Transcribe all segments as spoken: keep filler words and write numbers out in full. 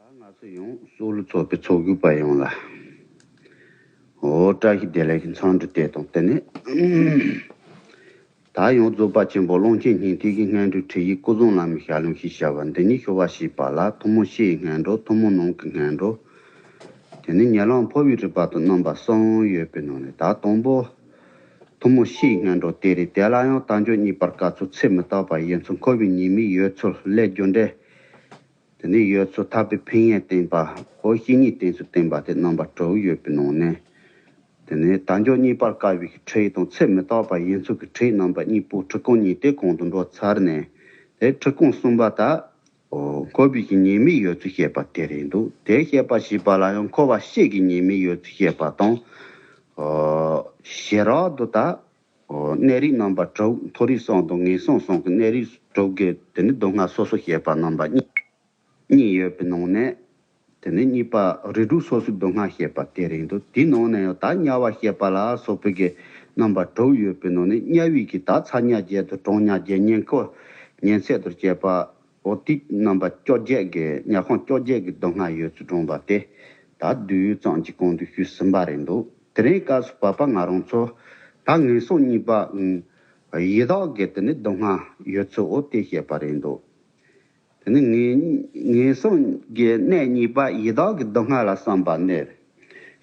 ང་ཚོ་ཡང་སྲོག་བླུ་ཚོགས་པའི་ཚོགས་ཞུགས་པ་ཡོངས་ལ། འོ། བཀྲ་ཤིས་བདེ་ལེགས་ཀྱི་འཚམས་འདྲི་དེ་དང་བསྟུན་ནས། ད་ཡང་རྫོགས་པ་ཆེན་པོ་ཀློང་ཆེན་སྙིང་ཐིག་གི་སྔོན་འགྲོའི་ཁྲིད་ཡིག་ཀུན་བཟང་བླ་མའི་ཞལ་ལུང་ཞེས་བྱ་བ་འདི་ཉིད་ཞུ་བ་ཞེས་པ་ལ། ཐུན་མོང་ཕྱི་ཡི་སྔོན་འགྲོ། ཐུན་མོང་ནང་གི་སྔོན་འགྲོ། དེ་ནས་ཉེ་ལམ་འཕོ་བའི་རིམ་པ་དང་རྣམ་པ་གསུམ་ཡོད་པའི་ནང་ནས། ད་དང་པོ་ཐུན་མོང་ཕྱི་ཡི་སྔོན་འགྲོ་དེ་རེད། དེ་ལ་ཡང་དལ་འབྱོར་རྙེད་པར་དཀའ་ཚུལ། ཚེ་མི་རྟག་པ་ཡིན་ཚུལ། འཁོར་བའི་ཉེས་དམིགས་ཡོད་ཚུལ། ལས་རྒྱུ་འབྲས། དེ་ནས་ཡོད་ཚུལ། ཐར་པའི་ཕན་ཡོན་བསྟན་པ། འོ། བཤེས་གཉེན་བསྟེན་ཚུལ་བསྟན་པ་དེ་རྣམ་པ་དྲུག་ཡོད་པའི་ནང་ནས། དེ་ནས་དལ་འབྱོར་རྙེད་པར་དཀའ་བའི་ཁྲིད་དང་ཚེ་མི་རྟག་པ་ཡིན་ཚུལ་གྱི་ཁྲིད་རྣམ་པ་གཉིས་པོ་ཁྲིད་ཁང་གཉིས་དེ་གོང་དུ་འགྲོ་ཚར་ནས། དེ་ཁྲིད་ཁང་གསུམ་པ་ད། འོ། འཁོར་བའི་གི་ཉེས་དམིགས་ཡོད་ཚུལ་བཤད་པ་དེ་རེད་འདུག་དེ་བཤད་པ་ཞེས་པ་ལ་ཡང་འཁོར་བ་སྤྱིའི་གི་ཉེས་དམིགས་ཡོད་ཚུལ་བཤད་པ་དང་། འོ། ཞེ་དྲག་ཏུ་ད། འོ། གནས་རིས་རྣམ་པ་དྲུག་མཐོ་རིས་གསུམ་དང་ངན་སོང་གསུམ་གྱི་གནས་རིས་དྲུག་གི་དེ་ནི་སྡུག་བསྔལ་སོ་སོ་བཤད་པ་རྣམ་པ་གཉིས། གཉིས་ཡོད་པའི་ནང་ནས། དེ་ནི་གཉིས་པ་རིགས་དྲུག་སོ་སོའི་སྡུག་བསྔལ་བཤད་པ་དེ་རེད་འདུག་དེའི་ནང་ནས་ཡང་ད་དམྱལ་བ་བཤད་པ་ལ་སོགས་པའི་གི་རྣམ་པ་དྲུག་ཡོད་པའི་ནང་ནས། དམྱལ་བའི་གི་ད་ཚ་དམྱལ་བརྒྱད་དང་གྲང་དམྱལ་བརྒྱད། ཉེན་ཁ་ཉེན་ཚད་དང་བཅས་པ། འོ། དེ་རྣམ་པ་བཅོ་བརྒྱད་ཀྱི། དམྱལ་ཁམས་བཅོ་བརྒྱད་ཀྱི་སྡུག་བསྔལ་ཡོད་ཚུལ་བགྲངས་པ་དེ་ད་བསྡུས་ཙམ་གྱིས་གོང་དུ་ཞུས་ཟིན་པ་རེད་འདུག་དེ་རིང་སྐབས་སུ་བབ་པ་ང་རང་ཚོ་ད་ངན་སོང་གཉིས་པ། ཨང་། ཡི་དྭགས་ཀྱི་དེ་ནི་སྡུག་བསྔལ་ཡོད་ཚུལ། འོ། དེ་བཤད་པ་རེད་འདུག་དེ་ནི་ངན་ངན་སོང་གི་གནས་གཉིས་པ་ཡི་དྭགས་ཀྱི་སྡུག་བསྔལ་ལ་བསམ་པ་ནི།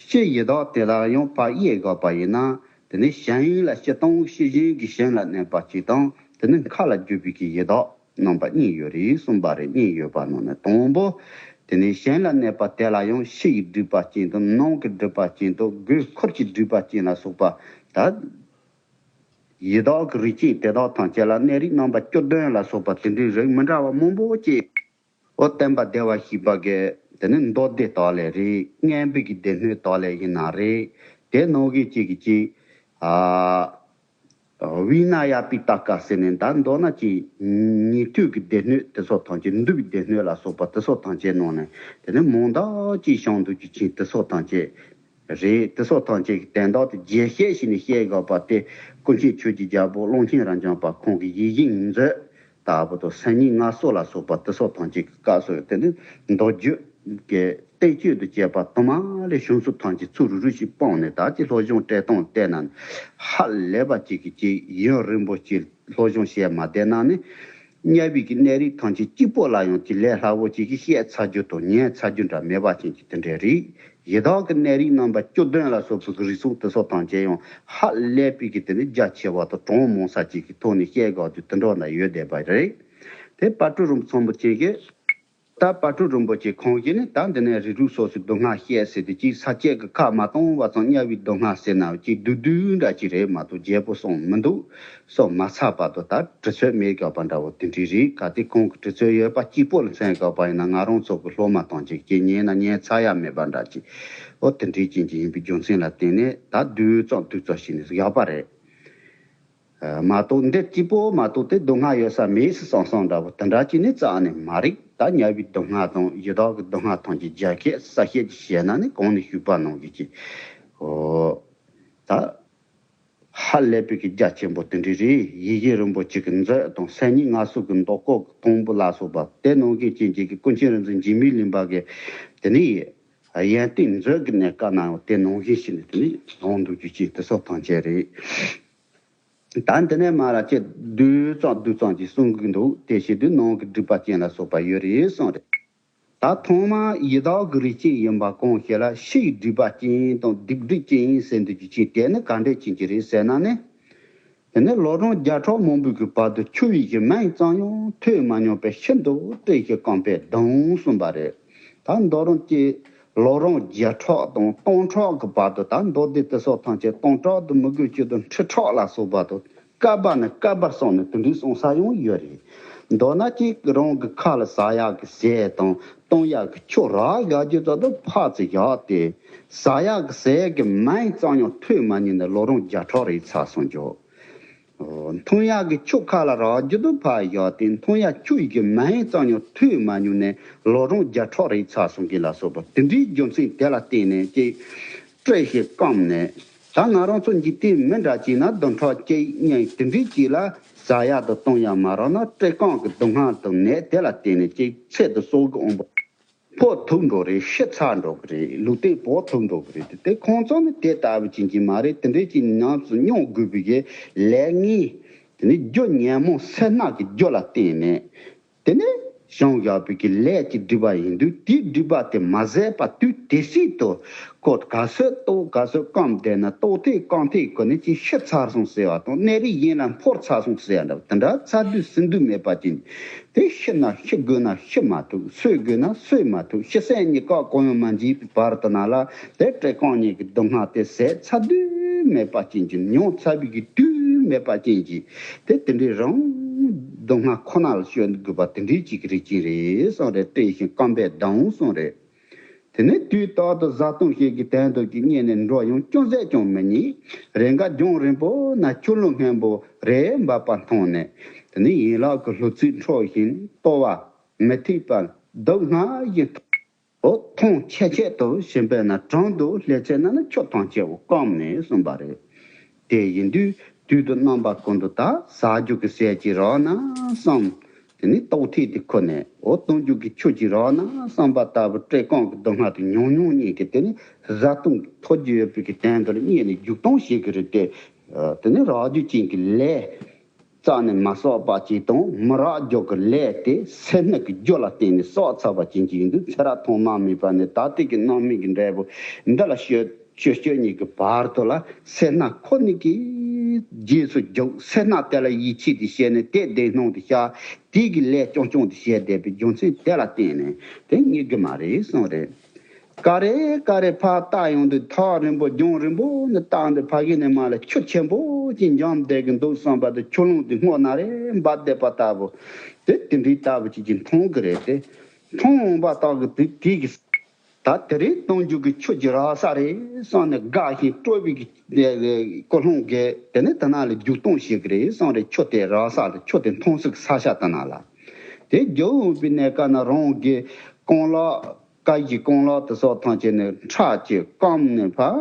སྤྱིར་ཡི་དྭགས་དེ་ལ་ཡང་ཕར་དབྱེ་དགོས་པ་ཡིན་ན། དེ་ནི་གཞན་ལ་སྤྱིར་བཏང་ཤེས་བཞིན་གྱི་གཞན་ལ་གནོད་པ་གཅིག་དང་། དེ་ནི་མཁའ་ལ་རྒྱུ་བའི་གི་ཡི་དྭགས་རྣམ་པ་གཉིས་ཡོད་རེད་གསུངས་པ་རེད། གཉིས་ཡོད་པ་ནང་ནས་དང་པོ། དེ་ནི་གཞན་ལ་གནོད་པ་དེ་ལ་ཡང་ཕྱི་ཡི་སྒྲིབ་པ་ཅན་དང་ནང་གི་སྒྲིབ་པ་ཅན་དང་སྒོས་ཁུར་གྱི་སྒྲིབ་པ་ཅན་ལ་སོགས་པ། ད་ཡི་དྭགས་ཀྱི་རིགས་ཅན་དེ་དག་ཐམས་ཅད་ལ་གནས་རིས་རྣམ་པ་བཅུ་བདུན་ལ་སོགས་པ་དེ་འདྲའི་རིགས་མི་འདྲ་བ་མང་པོ་ཅིག་འོ། སྟོན་པ་བདེ་བར་གཤེགས་པ་གི་དེ་ནི་མདོ་སྡེ་དག་ལས་རེད། སྙན་པའི་གི་སྡེ་སྣོད་དག་ལས་ཡིན་ན་རེད། དེ་ནང་གི་གཅིག་གི་གཅིག་ཨ། བི་ན་ཡ་པི་ཏ་ཀ་ཟེར་ནས། ད་མདོར་ན་ཅིག་ཉན་ཐོས་ཀྱི་སྡེ་སྣོད་དེ་ཚོ་ཐམས་ཅད། འདུལ་བའི་སྡེ་སྣོད་ལ་སོགས་པ་དེ་ཚོ་ཐམས་ཅད་ནང་ནས་དེ་ནི་མང་དག་ཅིག་བྱུང་འདུག་རྒྱུ་ཅན་དེ་ཚོ་ཐམས་ཅད་རེད། དེ་ཚོ་ཐམས་ཅད་ཀྱི་དོན་དག་དེ་རྒྱས་བཤད་བྱས་ནས་བཤད་དགོས་པ་དེ། ཀུན་མཁྱེན་ཆོས་ཀྱི་རྒྱལ་པོ་ཀློང་ཆེན་རབ་འབྱམས་པ་ཁོང་གི་ཡིད་བཞིན་མཛོད་ལྟ་བུ་དང་། སེམས་ཉིད་ངལ་གསོ་ལ་སོགས་པ་དེ་ཚོ་ཐམས་ཅད་ཀྱི་སྐབས་སུ་དེ་ནི་མདོ་རྒྱུད་ཀྱི་བསྟན་བཅོས་དང་བཅས་པ་དུ་མ་ལས་བྱུང་ཚུལ་ཐམས་ཅད་ཚུར་རུ་རུ་ཞིག་སྤངས་ནས། ད་ཅི་སློབ་སྦྱོང་སྤྲད་སྟངས་བལྟས་ན་ཧ་ལས་པ་ཅིག་གི་ཅིག་ཡུན་རིང་པོ་ཅིག་སློབ་སྦྱོང་བྱས་མ་བསྡད་ན་ནི། དམྱལ་བའི་གི་གནས་རིས་ཐམས་ཅད་གཅིག་པོ་ལ་ཡང་ཅིག་ལས་སླ་བོ་ཅིག་གིས་བཤད་ཚར་རྒྱུ་དང་ཉན་ཚར་རྒྱུ་འདྲ་མེད་པ་ཅན་གྱི་དེ་འདྲའི་རིགས། ཡི་དྭགས་ཀྱི་གནས་རིས་རྣམ་པ་བཅུ་བདུན་ལ་སོགས་པའི་རིགས་ཚོགས་དེ་ཚོ་ཐམས་ཅད་ཡང་ཧ་ལས་པའི་གི་དེ་ནི་རྒྱ་ཆེ་བ་དང་གྲངས་མང་ས་ཅིག་གི་ཐོག་ནས་བཤད་དགོས་དུས་དེ་འདྲ་ན་ཡོད་བསྡད་པ་རེད། དེ་དཔལ་སྤྲུལ་རིན་པོ་ཆེན་གྱིས། ད་དཔལ་སྤྲུལ་རིན་པོ་ཆེ་ཁོང་གིས་ནི་ད་འདི་ནས་རིགས་དྲུག་སོ་སོའི་སྡུག་བསྔལ་བཤད་ཟེར་དུས་ཅིག་ས་བཅད་ཀྱི་ཁ་མ་གཏོང་བ་ཙམ་དམྱལ་བའི་སྡུག་བསྔལ་ཟེར་ན་ཅིག་བསྡུས་བསྡུས་འདྲ་ཅིག་རེད་མ་གཏོགས་རྒྱས་པོ་གསུངས་མི་འདུག་གསུངས་མ་ཚར་བར་དུ་ད་དུས་ཚོད་མེད་དགོས་པ་འདྲ་བོ་དེ་འདྲ་རེད། གལ་ཏེ་ཁོང་གི་དུས་ཚོད་ཡོད་པ་གཅིག་པོ་ལ་མཚོན་དགོས་པ་ཡིན་ན། ང་རང་ཚོ་གི་སློབ་མ་དང་ཅིག་ཅིག་ཉན་ན་ཉན་ཚར་ཡ་མེད་པ་འདྲ་ཅིག་འོ། དེ་འདྲའི་རྐྱེན་གྱིས་ཡིན་པའི་རྒྱུ་མཚན་ལ་བརྟེན་ནས་ད་བསྡུས་ཙམ་བསྡུས་ཙམ་བྱས་ནས་བཞག་པ་རེད། ཨ། མ་གཏོགས་འདི་གཅིག་པོ་མ་གཏོགས་དེ་སྡུག་བསྔལ་ཡོད་ས་མེད་ཟེར་བསམ་བསམ་འདྲ་བོ་དེ་འདྲ་ཅིག་ནི་རྩ་ནས་མ་རེད། ད་དམྱལ་བའི་སྡུག་བསྔལ་དང་ཡི་དྭགས་ཀྱི་སྡུག་བསྔལ་ཐམས་ཅད་རྒྱ་སྐྱེད་གསལ་བཤད་ཅིག་བྱས་ན་ནི་གོང་ནས་ཞུས་པ་ནང་བཞིན་གྱི། འོ། ད་ཧ་ལས་པའི་གི་རྒྱ་ཆེན་པོ་དེ་འདྲ་རེད། ཡིད་བཞིན་རིན་པོ་ཆེ་གི་མཛོད་དང་། སེམས་ཉིད་ངལ་གསོ་གི་མདོ་ཁོག་གི་དང་པོ་ལ་སོགས་པ་དེ་ནང་བཞིན་ཅན་གྱི་ཀུན་མཁྱེན་རིག་འཛིན་འཇིགས་མེད་གླིང་པ་གི་དེ་ནི་ཡོན་ཏན་མཛོད་ཀྱི་གནས་སྐབས་ན་ཡང་དེ་ནང་བཞིན་བྱས་ནས་དེ་ནི་ལོང་འདུག་རྒྱུ་ཅན་དེ་ཚོ་ཐམས་ཅད་རེད། ད་འདི་ནས་མར་ལ་ཅིག་བསྡུས་ཙམ་བསྡུས་ཙམ་ཅིག་གསུང་གི་འདུག་དེ་བཞིན་དུ་ནང་གི་སྒྲིབ་པ་ཅན་ལ་སོགས་པ་ཡོད་རེད་གསུངས་རེད། ད་ཐོག་མར་ཡི་དྭགས་ཀྱི་རིགས་ཅན་ཡིན་པ་གང་ཞིག་ལ་ཕྱིའི་སྒྲིབ་པ་ཅན་དང་སྡིག་སྒྲིབ་ཅན་ཟེར་འདུག་རྒྱུ་ཅན་དེ་ནི་ག་འདྲ་ཅན་གྱི་རེད་ཟེར་ན་ནི། དེ་ནི་ལོ་གྲངས་བརྒྱ་ཕྲག་མང་པོའི་གི་བར་དུ་ཆུ་ཡི་གི་མིང་ཙམ་ཡང་ཐོས་མ་མྱོང་བའི་ཤིན་ཏུ་བཀྲེས་ཤིང་སྐོམ་པའི་སྡུག་གསུངས་པ་རེད། ད་མདོར་ན་ཅིག་ལོ་གྲངས་བརྒྱ་ཕྲག་དང་སྟོང་ཕྲག་གི་བར་དུ་ད་མདོ་སྡེ་དེ་ཚོ་ཐམས་ཅད་སྟོང་ཕྲག་ཏུ་མི་དགོས་ཀྱི་དང་ཁྲི་ཕྲག་ལ་སོགས་པ་དང་བསྐལ་པ་ནས་བསྐལ་པར་སོང་ནས་དེ་འདྲའི་གསུང་ས་ཡང་ཡོད་རེད། མདོར་ན་ཅིག་རང་གི་ཁ་ལ་ཟ་ཡག་གི་ཟས་དང་བཏུང་ཡག་གི་ཆུ་རག་བཞག་རྒྱུ་ཙམ་དུ་ཕར་ཙམ་བཞག་སྟེ། ཟ་ཡག་གི་ཟས་ཀྱི་མིང་ཙམ་ཡང་ཐོས་མ་མྱོང་ནས་ལོ་གྲངས་བརྒྱ་ཕྲག་རེ་ཚར་སོང་འགྱོ། འཐུང་ཡག་གི་ཆུ་ཁ་ལ་རག་རྒྱུ་དུ་ཕར་བཞག་སྟེ། འཐུང་ཡག་ཆུ་ཡི་གི་མིང་ཙམ་ཡང་ཐོས་མ་མྱོང་ནས་ལོ་གྲངས་བརྒྱ་ཕྲག་རེ་ཚར་སོང་གི་ལ་སོགས་པ་དེ་འདྲའི་རྒྱུ་མཚན་དེ་ལ་བརྟེན་ནས་ཅིག་བཀྲེས་ཤིང་སྐོམ་ནས། ད་ང་རང་ཚོ་འཇིག་རྟེན་མི་འདྲ་ཅིག་ན་བདུན་ཕྲག་གཅིག་གཉིས་དེ་འདྲའི་ཅིག་ལ་ཟ་ཡག་དང་བཏུང་ཡག་མ་རག་ན་བཀྲེས་སྐོམ་གྱི་སྡུག་བསྔལ་དང་ནད་དེ་ལ་བརྟེན་ནས་ཅིག་ཚེ་འདི་སྲོག་གི་དབང་པོ། ཕོག་ཐུག་འགྲོ་རེད། ཤི་ཚར་འགྲོ་གི་རེད། ལུས་རྟེན་ཕོག་ཐུག་འགྲོ་གི་རེད། དེ་དེ་ཁོང་ཚོ་ནི་དེ་ལྟ་བུ་ཅན་གྱི་མ་རེད། དེ་འདྲའི་ཅིག་ཉམས་སུ་མྱོང་དགོས་པའི་གི་ལས་ངན་དེ་ནི་རྒྱུ་ཉོན་མོངས་སེར་སྣ་གི་རྒྱུ་ལ་བརྟེན་ནས་དེ་ནི་བྱུང་བཞག་པའི་གི་ལས་ཀྱི་སྒྲིབ་པ་ཡིན་དུས། དེའི་སྒྲིབ་པ་དེ་མ་ཟད་པ་དུས་དེ་སྲིད་དུ་ཁོ་ག་ཚོད་ལྟོགས། ག་ཚོད་སྐམ་བསྡད་ན། ལྟོགས་ཐད་སྐམ་ཐད་ཁོ་ནི་ཅིག་ཤི་ཚར་སོང་ཟེར་བ་དང་། གནས་རིས་གཞན་ལ་འཕུར་ཚར་སོང་ཟེར་བ་འདྲ་བ། དེ་འདྲ་ཚ་དུས་སུན་དུས་མེད་པ་ཅན། དེ་ཤི་ན་ཤི་དགོས་ན་ཤི་མ་ཐུབ། གསོད་དགོས་ན་གསོད་མ་ཐུབ། ཤི་གསོན་གཉིས་ཀ་གང་ཡང་མ་མཆིས་པའི་བར་དུ་ན་ལ། དེ་བཀྲེས་སྐོམ་གཉིས་ཀྱི་སྡུག་བསྔལ་དེ་ཟད་ཚར་དུས་མེད་པ་ཅན་གྱི། མྱོང་ཚར་བའི་གི་དུས་མེད་པ་ཅན་གྱི། དེ་དེ་འདྲའི་རང་སྡུག་བསྔལ་ཁོ་ན་ལ་སྤྱོད་དགོས་པ་དེ་འདྲའི་ཅིག་རིགས་ཅིག་རེད་གསུངས་རེད། བཀྲེས་ཤིང་སྐམ་པས་གདུངས་གསུངས་རེད། དེ་ནས་དུས་རྟག་ཏུ་བཟའ་བཏུང་ཞིག་གི་དོན་དུ་གི་གཉེར་ནས་འགྲོ་ཡང་ཅུང་ཟད་ཀྱང་མི་རྙེད། རེས་འགའ་ལྗོངས་རིང་པོ་ན་ཆུ་ཀླུང་སྔོན་པོ་རེ་འབབ་པ་མཐོང་ནས། དེ་ནས་ཡན་ལག་གི་ལྷུ་ཚིགས་འཕྲོག་བཞིན་ལྟོ་བ་མི་ཐེག་པར་སྡུག་བསྔལ་ཞིག་འོ་མཐོང་ཆེ་ཆེ་དུ་ཕྱིན་པས་ན། དྲང་དུ་ལྷས་ཚེ་ན་ནི་ཆུ་ཐམས་ཅད་འོ་སྐམ་ནས་གསུངས་པ་རེད། དེ་ཡིན་དུས་དུས་དང་རྣམ་པ་ཀུན་ཏུ་ད་ཟ་རྒྱུ་གི་ཟས་ཅིག་རག་ན་བསམ། དེ་ནི་ལྟོགས་ཐད་དེ་ཁུར་ནས་འོ་འཐུང་རྒྱུ་གི་ཆུ་ཅིག་རག་ན་བསམ་པ་ལྟ་བུ། བཀྲེས་སྐོམ་གྱི་སྡུག་བསྔལ་དེ་མྱོང་མྱོང་གཉིས་ཀྱིས་དེ་ནི་བཟའ་བཏུང་ཐོབ་རྒྱུ་ཡོད་པའི་གི་དོན་དུ་གཉེར་ནས་རྒྱུག་གཏོང་བྱེད་ཀྱི་རེད་དེ། དེ་ནི་རག་རྒྱུ་ཅན་གྱི་ལས་རྩ་ནས་མ་བསགས་པ་ཅིག་དང་། མི་རག་རྒྱུ་གི་ལས་དེ་སེར་སྣ་གི་རྒྱུ་ལ་བརྟེན་ནས་བསགས་ཚར་བ་ཅན་ཅིག་ཡིན་དུས། ཚེ་རབས་ཐོག་མ་མེད་པ་ནས་ད་ལྟའི་གི་སྣང་མེད་ཀྱི་འབྲས་བུ་འདི་ལ་སྤྱོད་སྤྱོད་སྤྱོད་གཉིས་ཀྱི་བར་དུ་ལ་སེར་སྣ་ཁོ་ནི་གི་རྗེས་སུ་རྒྱུག་སེར་སྣ་དེ་ལ་ཡིད་ཆེས་དེ་བྱས་ནས་དེ་བདེན་སྣང་དེ་བཞག་དེའི་གི་ལས་རྐྱང་རྐྱང་དེ་བྱས་བསྡད་པའི་རྒྱུ་མཚན་དེ་ལ་བརྟེན་ནས་དེ་རྙེད་གི་མ་རེད་གསུངས་རེད། ཀ་རེ་ཀ་རེ་ཕར་བལྟ་ཡོང་དུས་ཐག་རིང་པོ་ལྗོངས་རིང་པོ་ནས་བལྟ་ཡོང་དུས་ཕ་གི་ནས་མར་ལ་ཆུ་ཆེན་པོ་ཅིག་འགྲམ་བསྡད་ཀྱི་འདུག་བསམ་པ་དེ། ཆུ་ཀླུང་དེ་སྔོ་ནག་རེ་འབབ་བསྡད་པ་ལྟ་བུ་དེ་དེ་འདྲའི་ལྟ་བུ་ཅིག་ཅིག་མཐོང་གི་རེད་དེ། མཐོང་འོང་པ་ལྟ་གི་དེ་དེ་གི་ད་དེ་རིང་འཐུང་རྒྱུ་གི་ཆུ་ཅིག་རག་ས་རེད་བསམ་ནས་དགའ་ཞིང་སྤྲོ་བའི་གི་ཀུན་སློང་གིས་དེ་ནས་དེ་ན་ལ་རྒྱུག་གཏོང་བྱེད་ཀྱི་རེད་བསམ་རེད། ཆུ་དེ་རག་ས་ལ་ཆུ་དེ་འཐུང་སའི་ས་ཆ་དེ་ན་ལ། དེ་རྒྱུག་འོང་པའི་གནས་སྐབས་ན་རང་གི་རྐང་ལག་ཀ་གི་རྐང་ལག་དེ་སོགས་ཐམས་ཅད་ནས་ཁྲག་གིས་སྐམ་ནས་ཕར་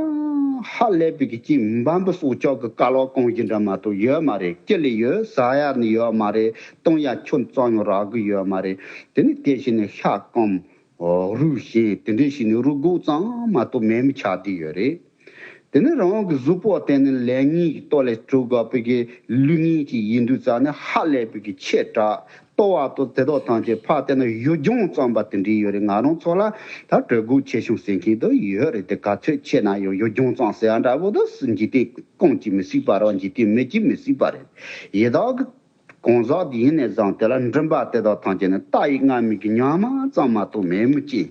ཧ་ལས་པའི་གི་ཅིག་འབམ་པོ་སྲོག་ཆགས་ཀྱི་རྐང་ལག་རྐང་བཞིན་འདྲ་མ་གཏོགས་ཡོད་མ་རེད། ཅི་ལས་ཡོད། ཟ་ཡ་ནི་ཡོད་མ་རེད། བཏུང་ཡ་ཆུ་ཙམ་ཡང་རག་གི་ཡོད་མ་རེད། དེ་ནི་དེ་བཞིན་ནས་ཤ་སྐམ། རུས་ཞན་དེ་འདྲའི་ཞིག་ནི་རུས་སྒོ་ཙམ་མ་གཏོགས་མེད་མི་ཆགས་བསྡད་ཡོད་རེད། དེ་ནི་རང་གི་གཟུགས་པོ་དེ་ནི་ལས་ངན་གྱི་སྟོབས་ལས་གྲུབ་དགོས་པའི་གི་ལུས་ངན་ཅིག་ཡིན་དུས་ཙང་ནི་ཧ་ལས་པའི་གི་ཆེ་དྲགས། ལྟོ་བ་དང་དེ་དག་ཐམས་ཅད་ཕར་བལྟས་ན་གཡུ་ལྗོངས་ཙམ་པ་དེ་འདྲའི་ཡོད་རེད། ང་རང་ཚོ་ལ་ད་གྲི་གུག་ཆེ་ཆུང་ཟེར་མཁན་དུ་ཡོད་རེད་དེ། ག་ཚོད་ཆེ་ན་ཡང་གཡུ་ལྗོངས་ཙམ་ཟེར་ཡ་འདྲ་བོ་དུ་འཇིག་རྟེན་ཀུན་གྱིས་མི་སྲིད་པ་རེད། འཇིག་རྟེན་མི་གིས་མི་སྲིད་པ་རེད། ཡི་དྭགས་ཀྱི་གང་ཟག་དེ་ཡིན་ནས་བཟུང་དེ་ལ་མགྲིན་པ་དེ་དག་ཐམས་ཅད་ནི་རྟ་ཡི་རྔ་མའི་གི་ཉག་མ་ཙམ་མ་གཏོགས་མེད་མི་ཅིག་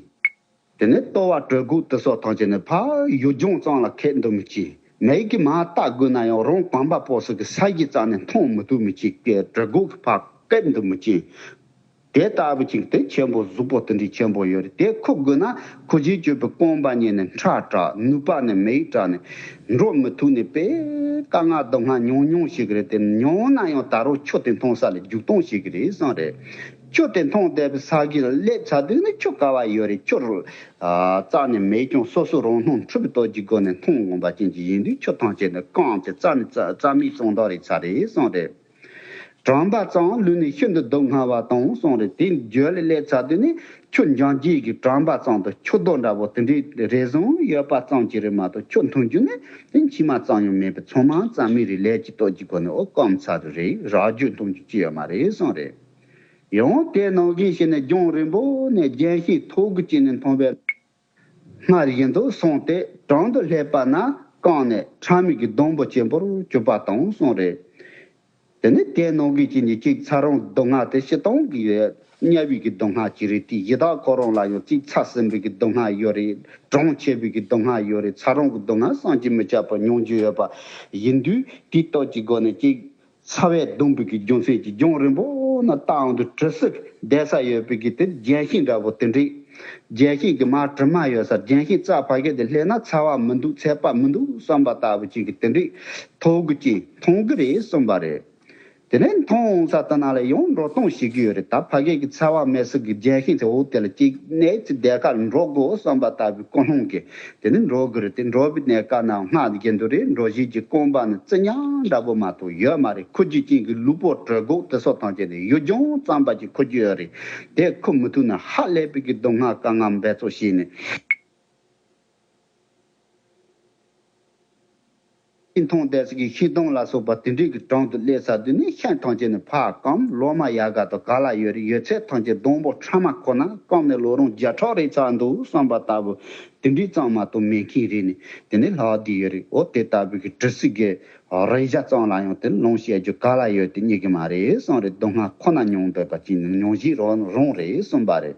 དེ་ནས་ལྟོ་བ་གྲི་གུག་དེ་སོགས་ཐམས་ཅད་ནི་ཕར་གཡུ་ལྗོངས་ཙམ་ལ་ཁད་འདུག་མི་ཅིག་མེད་ཀྱི་མ་བལྟ་དགོས་ན་ཡང་རང་གོམ་པ་སྤོ་ས་གི་ས་གཞི་རྩ་ནས་མཐོང་མི་ཐུབ་མི་ཅིག་གི་གྲི་གུག་གི་ཕར་ཁད་འདུག་མི་ཅིག་དེ་ལྟ་བུ་ཅིག་དེ་ཆེན་པོ་གཟུགས་པོ་དེ་འདྲའི་ཆེན་པོ་ཡོད་རེད། དེ་ཁུར་དགོས་ན་ཁུར་ཆེན་སྤྱོད་པའི་རྐང་པ་གཉིས་ནི་ཁྲག་དྲགས། ནུས་པ་ནི་མེ་ཡིས་དྲགས་ནས་འགྲོ་མི་ཐུབ་ནས་དཔེ་དཀའ་ངལ་སྡུག་བསྔལ་མྱོང་མྱོང་ཞིག་རེད་དེ། མྱོང་ན་ཡང་ད་རུང་ཆུ་དེ་འཐུང་ས་ལ་རྒྱུག་གཏོང་བྱེད་ཀྱི་རེད་བསམ་རེད། ཆུ་དེ་འཐུང་བསྡད་པའི་ས་གཞི་ལ་སླེབས་ཚར་དུས་ནི་ཆུ་ག་བ་ཡོད་རེད། ཆུ་རུ་རྩ་ནས་མེད་ཀྱང་སོ་སོ་རང་སྣང་འཁྲུལ་པའི་སྟོབས་ཀྱི་སྒོ་ནས་འཐུང་འོང་པ་ཅན་ཅིག་ཡིན་དུས་ཆུ་ཐམས་ཅད་ནི་སྐམ་སྟེ་རྩ་ནས་རྩ་རྩ་མེད་བྱུང་བསྡད་རེད་ཚར་རེད་བསམ་རེད། གྲང་བ་ཙམ་ལུས་ནི་ཤིན་ཏུ་སྡུག་བསྔལ་བ་དང་གསུངས་རེད། དེ་རྒྱུད་ལ་སླེབས་ཚར་དུས་ནི་ཆུ་འབྱུང་བྱེད་ཀྱི་གྲང་བ་ཙམ་དང་ཆུ་རྡོ་འདྲ་བོ་དེ་འདྲའི་རེ་ཟུང་ཡོད་པ་ཙམ་ཅིག་རེད་མ་གཏོགས། ཆུ་འཐུང་རྒྱུ་ནི་དེ་མཆིལ་མ་ཙམ་ཡང་མེད་པའི་ཚང་མ་རྩ་མེད་རེད། ལས་ཀྱི་སྟོབས་ཀྱི་སྒོ་ནས་འོ་སྐམ་ཚར་དུ་རེད། རག་རྒྱུ་འཐུང་རྒྱུ་ཅི་ཡོད་མ་རེད་གསུངས་རེད། ཡང་དེ་ནང་བཞིན་བྱས་ནས་ལྗོངས་རིང་པོ་ནས་ལྗོན་ཤིང་མཐོ་གི་ཅིག་ནས་འཐུང་བའི། སྔར་བཞིན་དུ་སོང་སྟེ་དྲང་དུ་སླེབས་པ་ན་སྐམ་ནས་ཁྲག་མིག་གི་སྡོང་པོ་ཆེན་པོར་གྱུར་པ་དང་གསུངས་རེད། དེ་ནས་དེ་ནང་བཞིན་གྱི་ནི་གཅིག་ཚ་རོང་གི་སྡུག་བསྔལ་དེ་སྤྱིར་བཏང་གི་དམྱལ་བའི་གི་སྡུག་བསྔལ་ཅིག་རེད་དེ། ཡི་དྭགས་ཁོ་རང་ལ་ཡང་གཅིག་ཚ་སྲིན་པོའི་གི་སྡུག་བསྔལ་ཡོད་རེད། གྲང་ཆེ་བའི་གི་སྡུག་བསྔལ་ཡོད་རེད། ཚ་རོང་གི་སྡུག་བསྔལ་བསམ་གྱིས་མི་ཁྱབ་པ་མྱོང་རྒྱུ་ཡོད་པ་ཡིན་དུས། དེའི་སྟོབས་ཀྱི་སྒོ་ནས་གཅིག་ཚ་བས་གདུངས་པའི་གི་རྒྱུ་མཚན་གྱིས་ལྗོངས་རིང་པོ་ན་བལྟ་འོང་དུས་གྲི་སུ་བསྡད་ས་ཡོད་པའི་གི་དེ་ལྗོན་ཤིང་འདྲ་བོ་དེ་འདྲའི། ལྗོན་ཤིང་གི་མར་དྲི་མ་ཡོད་ས། ལྗོན་ཤིང་རྩ་ཕ་གི་དེ་སླེབས་ན་ཚ་བ་མི་འདུག་ཚད་པ་མི་འདུག་བསམ་པ་ལྟ་བུ་ཅིག་གི་དེ་འདྲའི་མཐོ་གི་ཅིག་མཐོང་གི་རེད་གསུངས་པ་རེད། དེ་ནས་མཐོང་ས་དེ་ན་ལ་ཡང་འགྲོ་སྟངས་ཤེས་ཀྱི་ཡོད་རེད། ད་ཕ་གི་གི་ཚ་བ་མེ་སི་གི་རྒྱལ་ཤིང་དེ་འོ་དེ་ལ་གཅིག་གནས་ཚུལ་དེ་གར་འགྲོ་དགོས་བསམ་པ་ལྟ་བུའི་ཀུན་སློང་གིས་དེ་ནས་འགྲོ་གི་རེད། དེ་འགྲོ་བའི་གནས་སྐབས་ན་སྔགས་ཀྱི་འདུ་རེད། འགྲོ་བཞིན་གྱི་རྐང་པ་ནི་རྩི་ཉག་འདྲ་པོ་མ་གཏོགས་ཡོད་མ་རེད། ཁུ་རྒྱུད་ཅན་གྱི་ལུས་པོ་གྲི་གུག་དེ་སོགས་ཐམས་ཅད་ནི་ཡུལ་ལྗོངས་ཙམ་པ་ཅིག་ཁུ་རྒྱུད་ཡོད་རེད། དེ་ཁུ་མི་ཐུབ་ན་ཧ་ལས་པའི་གི་སྡུག་བསྔལ་དཀའ་ངལ་འབད་རྩོལ་བྱས་ནས། མཐོང་བསྡད་ས་གི་ཤིང་སྡོང་ལ་སོགས་པ་དེ་འདྲའི་གི་དྲུང་དུ་སླེབས་ཚར་དུས་ནི་ཤིང་ཐམས་ཅད་ནི་ཕར་སྐམ། ལོ་མ་ཡལ་ག་དང་ག་ལ་ཡོད་རེད། ཡོད་ཚད་ཐམས་ཅད་སྡོང་པོ་ཕྲ་མ་ཁོ་ན་སྐམ་ནས་ལོ་རིམ་བརྒྱ་ཕྲག་རེ་ཚར་འདུག་བསམ་པ་ལྟ་བུ་དེ་འདྲའི་ཙམ་མ་གཏོགས་མེད་མཁན་རེད། ནི་དེ་ནི་ལྷག་བསྡད་ཡོད་རེད། འོ་དེ་ལྟ་བུའི་གི་དྲི་སིག་གི་རེག་བྱ་ཙམ་ལ་ཡང་དེ་ལོངས་སྤྱད་རྒྱུ་ག་ལ་ཡོད་དེ་རྙེད་གི་མ་རེད་གསུངས་རེད། སྡུག་བསྔལ་ཁོ་ན་མྱོང་འདོད་པ་ཅིག་ནི་མྱོང་བཞིན་རང་རུང་རེད་གསུངས་པ་རེད།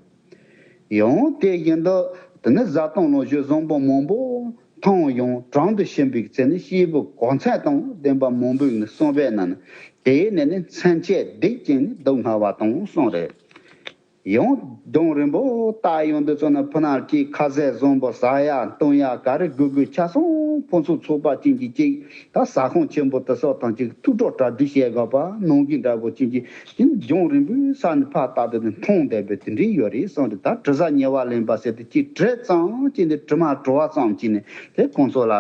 ཡང་དེ་བཞིན་དུ་དེ་ནི་བཟའ་བཏུང་ལོངས་སྤྱོད་བཟང་པོ་མང་པོ་མཐོང་ཡང་དྲུང་དུ་ཕྱིན་པའི་ཚེ་ནི་སྐྱེས་བུ་གོ་མཚོན་དང་ལྡན་པ་མང་པོས་ནི་གསུངས་པས་ན་ནི་དེའི་ནི་ནི་མཚན་ཆད་བརྡེག་ཅིང་ནི་སྡུག་བསྔལ་བ་དང་གསུངས་རེད། ཡང་སྡོང་རིང་པོ་བཏགས་ཡོང་དུས་ཚོད་ན་ཕུ་ནག་གི་ཁ་ཟས་བཟང་པོ་ཟ་ཡ་འཐུང་ཡ་ག་རེ་དགོས་དགོས་ཆ་ཚང་ཕུན་སུམ་ཚོགས་པ་ཅན་གྱི་ཅིག་ད་ཟ་ཁང་ཆེན་པོ་དེ་སོགས་དང་ཅིག་ཐུགས་སྤྲོ་གྲ་སྒྲིག་བྱེད་དགོས་པ་ནང་གི་འདྲ་པོ་ཅན་གྱི་དེ་ནི་ལྗོངས་རིང་པོའི་ས་ནས་ཕར་བལྟ་དུས་ནི་མཐོང་བསྡད་པའི་དེ་འདྲའི་ཡོད་རེད་གསུངས་རེད། ད་དྲི་ཟ་ཉེ་བར་ལེན་པ་ཟེར་དུས་ཅིག་དྲི་ཙམ་ཅིག་ནི་དྲི་མ་བྲོ་བ་ཙམ་ཅིག་ནི་དེ་ཁོང་ཚོ་ལ་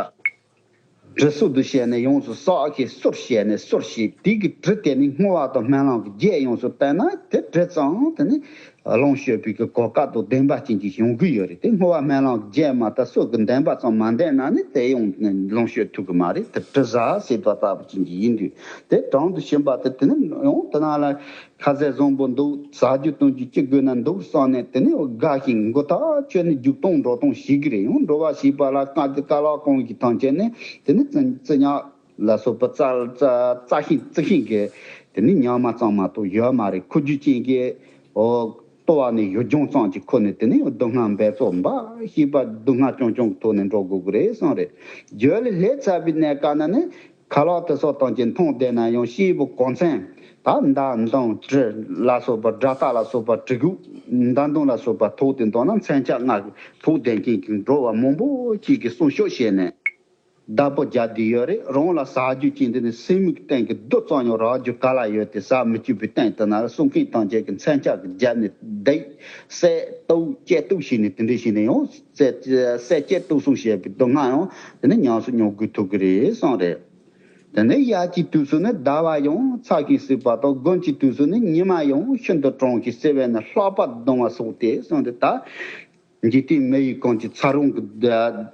དྲི་སོགས་དུ་བྱས་ནས་ཡོངས་སུ་བསགས་ཤིང་གསུར་བྱས་ནས་གསུར་ཞིང་དེ་གི་དྲི་དེ་ནི་བསྔོ་བ་དང་སྨོན་ལམ་གྱི་རྒྱས་ཡོངས་སུ་བསྟན་ན་དེ་དྲི་ཙམ་དེ་ནི་ལོངས་སྤྱོད་པའི་གི་གོ་སྐབས་དང་ལྡན་པ་ཅན་གྱི་ཡོང་གི་ཡོད་རེད། དེ་བསྔོ་བ་སྨོན་ལམ་རྒྱས་མ་ཐག་སྲོག་གི་ལྡན་པ་ཙམ་མ་ལྡན་ན་ནི་དེ་ཡང་ལོངས་སྤྱོད་ཐུབ་གི་མ་རེད། དེ་དྲི་ཟ་ཟེར་བ་ལྟ་བུ་ཅན་གྱི་ཡིན་དུས་དེ་དྲུང་དུ་ཕྱིན་པ་དེ་དེ་ནི་ཡང་དེ་ན་ལ་ཁ་ཟས་བཟང་པོ་འདུག་ཟ་རྒྱུ་འཐུང་རྒྱུ་ཅི་དགོས་ན་འདུག་བསམ་ནས་དེ་ནི་དགའ་ཞིང་མགོ་ཐག་ཆོད་ནས་རྒྱུག་སྟངས་འགྲོ་སྟངས་ཤེས་ཀྱི་རེད། ཡང་འགྲོ་བ་ཞེས་པ་ལ་དཀའ་སྡུག་དཀའ་ལས་ཁག་གི་ཐམས་ཅད་ནི་དེ་ནི་རྩི་རྩི་ཉག་ལ་སོགས་པ་རྩ་རྩ་རྩ་ཤིང་རྩི་ཤིང་གི་དེ་ནི་ཉག་མ་ཙམ་མ་གཏོགས་ཡོད་མ་རེད། ཁུ་རྒྱུད་ཅན་གྱི་ཨོ་ལྟོ་བ་ནི་ཡུལ་ལྗོངས་ཙམ་གྱི་ཁོ་ནི་དེ་ནི་སྡུག་བསྔལ་འབད་རྩོལ་འབའ་ཞིག་པ་སྡུག་བསྔལ་རྐྱང་རྐྱང་གི་ཐོག་ནས་འགྲོ་དགོས་ཀྱི་རེད་གསུངས་རེད། རྒྱུད་ལ་སླེབས་ཚར་བའི་གནས་སྐབས་ན་ནི་ཁ་ལག་དེ་སོགས་དང་གཅིག་མཐོང་བསྡད་ན་ཡང་སྐྱེས་བུ་གོ་མཚོན་ད་མདའ་མདུང་གྲི་ལ་སོགས་པ་དགྲ་སྟ་ལ་སོགས་པ་གྲི་གུག་མདའ་མདུང་ལ་སོགས་པ་ཐོགས་ཏེ་འདུག་ན་མཚོན་ཆ་ལྔ་ཐོགས་བསྡད་མཁན་གྱི་འགྲོ་བ་མང་པོ་ཅིག་གིས་སྲུང་སྐྱོབ་བྱས་ནས། བདག་པོ་རྒྱག་བསྡད་ཡོད་རེད། རང་ལ་ཟ་རྒྱུ་ཅན་དེ་ནི་སེམས་མིག་སྟེང་གི་རྡོ་ཙམ་ཡང་རག་རྒྱུ་ག་ལ་ཡོད་དེ་ཟ་མི་བཅུག་པའི་སྟེང་དུ་ན་སྲུང་མཁན་ཐམས་ཅད་ཀྱི་མཚོན་ཆ་གི་རྒྱབ་ནས་བརྡེག་བསད་གཏུབ་བཅད་གཏུབ་བྱས་ནས་དེ་འདྲ་བྱས་ནས་ཡང་བསད་བསད་བཅད་གཏུབ་གསུམ་བྱས་པའི་སྡུག་བསྔལ་ཡང་དེ་ནི་ཉམས་སུ་མྱོང་དགོས་ཐུག་གི་རེད་གསུངས་རེད། དེ་ནས་དབྱར་གྱི་དུས་སུ་ནི་ཟླ་བ་ཡང་ཚ་ཞིང་བསིལ་བ་དང་དགུན་གྱི་དུས་སུ་ནི་ཉི་མ་ཡང་ཤིན་ཏུ་གྲང་ཞིང་བསིལ་བས་ན་ལྷགས་པར་གདུང་བ་སོགས་ཏེ་གསུངས་ཏེ་ད། འཇིག་རྟེན་མི་ཡི་གང་ཅི་ཚ་གྲང་གི་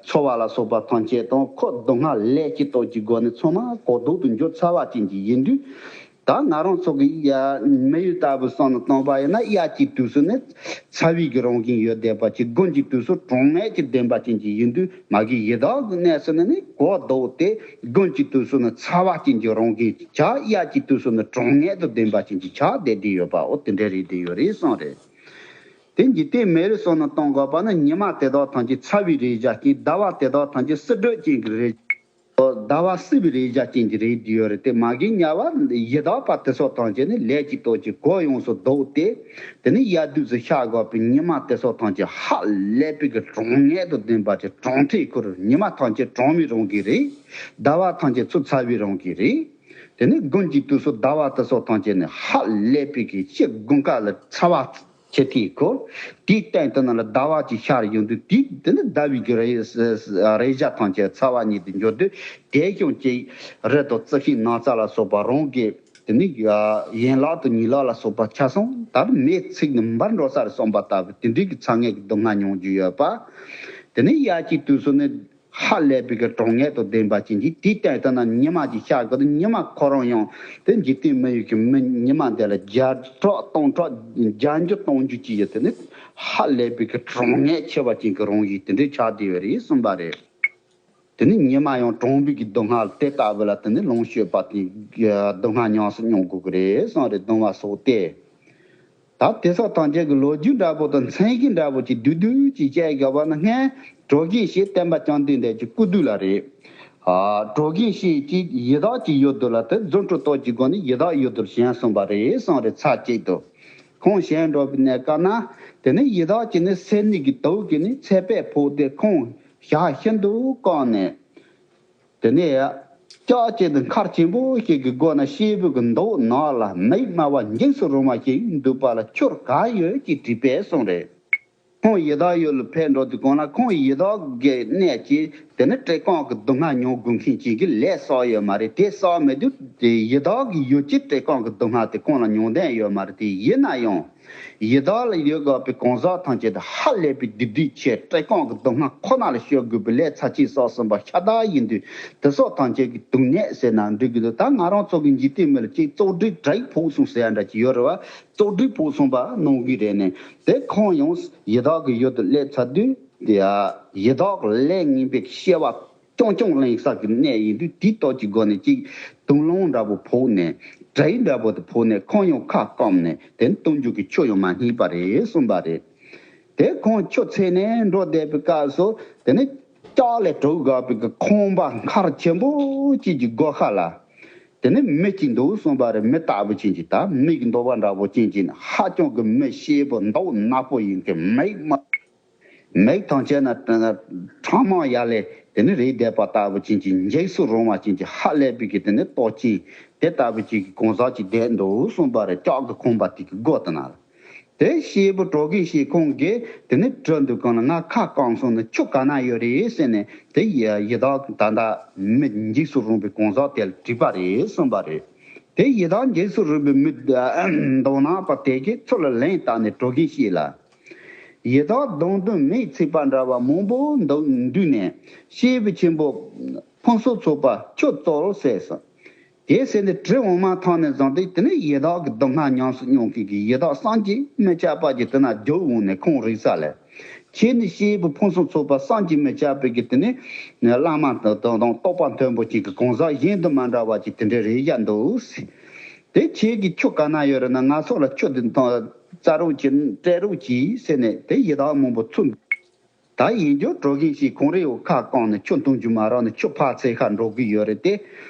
འཚོ་བ་ལ་སོགས་པ་ཐམས་ཅད་དང་ཁོ་སྡུག་བསྔལ་ལས་ཀྱི་སྟོབས་ཀྱི་སྒོ་ནས་ཚང་མ་གོ་ལྡོག་ཏུ་འགྱུར་ཚར་བ་ཅན་གྱི་ཡིན་དུས། ད་ང་རང་ཚོ་གི་ཡ་མི་ཡུལ་ལྟ་བུ་སོང་ནས་བཏང་པ་ཡིན་ན་དབྱར་གྱི་དུས་སུ་ནི་ཚ་བའི་གི་རང་བཞིན་ཡོད་བསྡད་པ་ཅིག་དགུན་གྱི་དུས་སུ་གྲང་ངད་ཀྱི་ལྡན་པ་ཅན་གྱི་ཡིན་དུས་མ་གི་ཡི་དྭགས་ཀྱི་གནས་སུ་ནི་ནི་གོ་ལྡོག་སྟེ་དགུན་གྱི་དུས་སུ་ནི་ཚ་བ་ཅན་གྱི་རང་བཞིན་ཆགས། དབྱར་གྱི་དུས་སུ་ནི་གྲང་ངད་དུ་ལྡན་པ་ཅན་གྱི་ཆགས་བསྡད་བསྡད་ཡོད་པ་འོ་དེ་འདྲ་རེད་བསྡད་ཡོད་རེད་གསུངས་རེད། དེ་འཇིག་རྟེན་མི་ཡུལ་སོགས་ནས་གཏོང་དགོས་པ་ནི་ཉི་མ་དེ་དག་ཐམས་ཅད་ཚ་བའི་རེག་བྱ་ཅན། ཟླ་བ་དེ་དག་ཐམས་ཅད་བསིལ་དྲོད་ཅན་གྱི་རེག་ཟླ་བ་བསིལ་བའི་རེག་བྱ་ཅན་གྱི་རེད་བསྡད་ཡོད་རེད། དེ་མ་གི་དམྱལ་བ་ཡི་དྭགས་པ་དེ་སོགས་ཐམས་ཅད་ནི་ལས་ཀྱི་སྟོབས་ཀྱིས་གོ་ཡོངས་སུ་ལྡོག་སྟེ། དེ་ནི་དབྱར་དུས་སུ་ཤར་དགོས་པའི་ཉི་མ་དེ་སོགས་ཐམས་ཅད་ཧ་ལས་པའི་གི་གྲང་ངད་དུ་ལྡན་པ་ཅིག་གྲང་ཐིག་ཁུར་ཉི་མ་ཐམས་ཅད་གྲང་བའི་རང་གི་རེད། ཟླ་བ་ཐམས་ཅད་ཚུ་ཚ་བའི་རང་གི་རེད། དེ་ནི་དགུན་གྱི་དུས་སུ་ཟླ་བ་དེ་སོགས་ཐམས་ཅད་ནི་ཧ་ལས་པའི་གི་ཕྱི་དགུན་ཁ་ལ་ཚ་བ་ཆེ་ཐིག་གོ། དེའི་སྟེང་དུ་ན་ལ་ཟླ་བ་གཅིག་ཤར་ཡོང་དུས་དེ་དེ་ནི་ཟླ་བའི་གི་རེ་རེག་བྱ་ཐམས་ཅད་ཚ་བ་ཉིད་དུ་འགྱུར་དུས་དེ་ཀྱང་ཅིག་རི་དང་རྩི་ཤིང་ནགས་ཚལ་ལ་སོགས་པ་རང་གི་དེ་ནི་ཡན་ལག་དང་ཉིང་ལག་ལ་སོགས་པ་ཆ་ཚང་དར་མེ་ཚིག་ནི་འབར་འགྲོ་ས་རེད་བསམ་པ་ལྟ་བུ་དེ་འདྲའི་གི་ཚ་ངད་ཀྱི་སྡུག་བསྔལ་མྱོང་རྒྱུ་ཡོད་པ། དེ་ནི་དབྱར་གྱི་དུས་སུ་ནི། ཧ་ལས་པའི་གི་གྲང་ངད་དང་ལྡན་པ་ཅན་གྱི་དེའི་སྟེང་དུ་ན་ཉི་མ་ཅིག་ཤར་གི་འདུག་ཉི་མ་ཁོ་རང་ཡང་དེ་འཇིག་རྟེན་མི་ཡུལ་གྱི་མི་ཉི་མ་འདི་ལ་བརྒྱ་ཕྲག་སྟོང་ཕྲག་བརྒྱ་འགྱུར་སྟོང་འགྱུར་གྱི་ཡོད་དེ་ནི་ཧ་ལས་པའི་གི་གྲང་ངད་ཆེ་བ་ཅན་གྱི་རང་བཞིན་དེ་འདྲའི་ཆགས་བསྡད་ཡོད་རེད་གསུངས་པ་རེད། དེ་ནི་ཉི་མ་ཡང་གྲང་བའི་གི་སྡུག་བསྔལ་དེ་ལྟ་བུ་ལ་དེ་ནི་ལོངས་སྤྱོད་པ་དེ་སྡུག་བསྔལ་ཉམས་སུ་མྱོང་དགོས་ཀྱི་རེད་གསུངས་རེད། གདུང་བ་སོགས་ཏེ། ད་དེ་སོགས་ཐམས་ཅད་ཀྱི་ལོ་རྒྱུས་འདྲ་པོ་དང་མཚན་གཞི་འདྲ་པོ་ཅིག་བསྡུས་བསྡུས་ཅིག་བཤད་དགོས་པ་ན་སྔོན་གྲོ་གིན་ཞེས་བསྟན་པ་བཅོམ་ལྡན་འདས་ཀྱི་སྐུ་དུས་ལ་རེད། ཨ་གྲོ་གིན་ཞེས་ཀྱི་ཡི་དྭགས་ཀྱི་ཡུལ་དུ་ལ་དེ་རྫུ་འཕྲུལ་སྟོབས་ཀྱི་སྒོ་ནས་ཡི་དྭགས་ཡུལ་དུ་བཞེངས་སོང་བ་རེད་གསུངས་རེད། ཚར་གཅིག་ཏུ་ཁོང་བཞེངས་འགྲོ་བའི་གནས་སྐབས་ན་དེ་ནས་ཡི་དྭགས་ཀྱི་ནི་སེར་སྣའི་གི་དུག་གིས་ནི་ཚད་པས་ཕོག་སྟེ་ཁོང་ཞག་ཤིན་ཏུ་བཀག་ནས། དེ་ནས་ ལྕགས་ཅན་དུ་མཁར་ཆེན་པོ་ཞིག་གི་སྒོ་ན་སྐྱེས་བུ་གི་མདོག་ནག་ལ་མིག་དམར་བ་འཇིགས་སུ་རུང་བ་ཞིག་འདུག་པ་ལ་ཁྱོད་ག་ཡོད་ཅེས་དྲིས་པས་གསུངས་རེད། ཁོང་ཡི་དྭགས་ཡུལ་ལ་ཕེབས་འགྲོ་དུས་གང་ལ་ཁོང་ཡི་དྭགས་ཀྱི་གནས་ཀྱི་དེ་ནི་བཀྲེས་སྐོམ་གྱི་སྡུག་བསྔལ་མྱོང་དགོས་མཁན་ཅིག་གི་ལས་བསགས་ཡོད་མ་རེད། དེ་བསགས་མེད་དུས་དེ་ཡི་དྭགས་ཀྱི་ཡུལ་གྱི་བཀྲེས་སྐོམ་གྱི་སྡུག་བསྔལ་དེ་ཁོང་ལ་མྱོང་ལྡན་ཡོད་མ་རེད། དེ་ཡིན་ན་ཡང་ཡི་དྭགས་ལ་ཡོད་དགོས་པའི་གང་ཟག་ཐམས་ཅད་དེ་ཧ་ལས་པའི་སྡིག་སྒྲིབ་ཆེ། བཀྲེས་སྐོམ་གྱི་སྡུག་བསྔལ་ཁོ་ན་ལ་སྤྱོད་དགོས་པའི་ལས་ཚབས་ཆེན་བསགས་ཟིན་པ་ཤ་སྟག་ཡིན་དུས་དེ་སོགས་ཐམས་ཅད་ཀྱི་སྡུག་བསྔལ་ཟེར་ན་འགྲིག་གི་འདུག་ད་ང་རང་ཚོ་གི་འཇིག་རྟེན་མི་ལ་གཅིག་བཙོག་སྒྲིག་དྲག་ཕོག་སོང་ཟེར་ཡ་འདྲ་ཅིག་ཡོད་རེད་བ། བཙོག་སྒྲིག་ཕོག་སོང་བ་གནང་གི་རེད་ནས་དེ་ཁོང་ཡང་ཡི་དྭགས་ཀྱི་ཡུལ་དུ་སླེབས་ཚར་དུས་དེ་ཡ་ཡི་དྭགས་ལས་ངན་པའི་སྐྱེ་བ་རྐྱང་རྐྱང་ལེན་ས་གི་གནས་ཡིན་དུས་དེའི་སྟོབས་ཀྱི་སྒོ་ནས་ཅིག་དུག་རླངས་འདྲ་པོ་ཕོག་ནས་དྲེག་འདྲ་པོ་དེ་ཕོག་ནས་ཁོང་ཡང་ཁ་སྐམ་ནས་དེ་ནི་བཏུང་རྒྱུ་གི་ཆུ་ཡང་མ་རྙེད་པ་རེད་གསུངས་པ་རེད། དེ་ཁོང་ཆུ་འཚོལ་ནས་འགྲོ་བསྡད་པའི་སྐབས་སུ་དེ་ནི་ལྕགས་ལས་གྲུབ་དགོས་པའི་གི་ཁང་པ་མཁར་ཆེན་པོ་གཅིག་གི་སྒོ་ཁ་ལ། དེ་ནི་མི་གཅིག་འདུག་གསུངས་པ་རེད། མི་ལྟ་བུ་ཅན་གྱི་ད་མིག་འདོ་བ་འདྲ་པོ་ཅན་གྱི་ཧ་ཅང་གི་མི་སྐྱེས་བུ་མདོག་ནག་པོ་ཡིན་གྱི་མིག་དམར། མིག་ཐམས་ཅད་ན་ཕྲ་མ་ཡ་ལས་དེ་ནི་རེད་བསྡད་པ་ལྟ་བུ་ཅན་གྱི་འཇིགས་སུ་རུང་བ་ཅན་གྱི་ཧ་ལས་པའི་གི་དེ་ནི་ལྟོ་ཅན་དེ་ལྟ་བུ་ཅན་གྱི་གང་ཟག་ཅིག་བསྡད་འདུག་གསུངས་པ་རེད། ལྕགས་ཀྱི་ཁང་པ་དེ་གི་སྒོ་དེ་ན་ལ། དེ་སྐྱེས་བུ་གྲོ་གིན་ཤི་ཁོང་གིས་དེ་ནི་དྲི་འདུག་གང་ལ་ང་ཁ་སྐམ་སོང་ནི་ཆུ་ག་ན་ཡོད་རེད་ཟེར་ནས་དེ་ཡི་ཡི་དྭགས་ད་ལྟ་མི་འཇིགས་སུ་རུང་བའི་གང་ཟག་དེ་ལ་དྲིས་པ་རེད་གསུངས་པ་རེད། དེ་ཡི་དྭགས་འཇིགས་སུ་རུང་བའི་མི་མདོག་ནག་པ་དེ་གིས་ཚུར་ལ་ལན་བཏབ་ནས་གྲོ་གིན་ཤི་ལ། ཡི་དྭགས་གདོང་དུ་མེས་ཚིག་པ་འདྲ་བ་མང་པོ་འདུག་འདུས་ནས་སྐྱེས་བུ་ཆེན་པོ་ཕུན་སུམ་ཚོགས་པ་ཁྱོད་གཙོར་ཟེར་སོང་། དེ་ཟེར་ནས་དྲི་འོང་མ་ཐག་ནས་བཟུང་སྟེ་དེ་ནས་ཡི་དྭགས་ཀྱི་སྡུག་བསྔལ་ཉམས་སུ་མྱོང་མཁན་གྱི་ཡི་དྭགས་བསམ་གྱིས་མི་ཁྱབ་པ་ཅིག་དེ་ན་རྒྱུག་འོང་ནས་ཁོང་རིག་ས་ལས། ཁྱེད་ནི་སྐྱེས་བུ་ཕུན་སུམ་ཚོགས་པ་བསམ་གྱིས་མི་ཁྱབ་པའི་གི་དེ་ནས་བླ་མ་དང་དང་རྟོགས་པ་མཐོན་པོ་ཅིག་གི་གང་ཟག་གཞན་དུ་མ་འདྲ་བ་ཅིག་དེ་འདྲའི་རེད་བཞག་འདུག་ཟེར། དེ་ཁྱེད་ཀྱི་ཆུ་ག་ན་ཡོད་རེད་ན་ང་ཚོ་ལ་ཆུ་དེ་འཐུང་བཙལ་རོགས་གྱིས་སྤྲད་རོགས་གྱིས་ཟེར་ནས་དེ་ཡི་དྭགས་མང་པོ་ཚུར། ད་ཡིན་རྒྱུ་གྲོ་གིན་ཤི་ཁོང་རེ་ཡོད་ཁ་སྐམ་ནས་ཆུ་འཐུང་རྒྱུ་མ་རག་ནས་ཆུ་ཕར་འཚོལ་ཁ་འགྲོ་གི་ཡོད་རེད་དེ།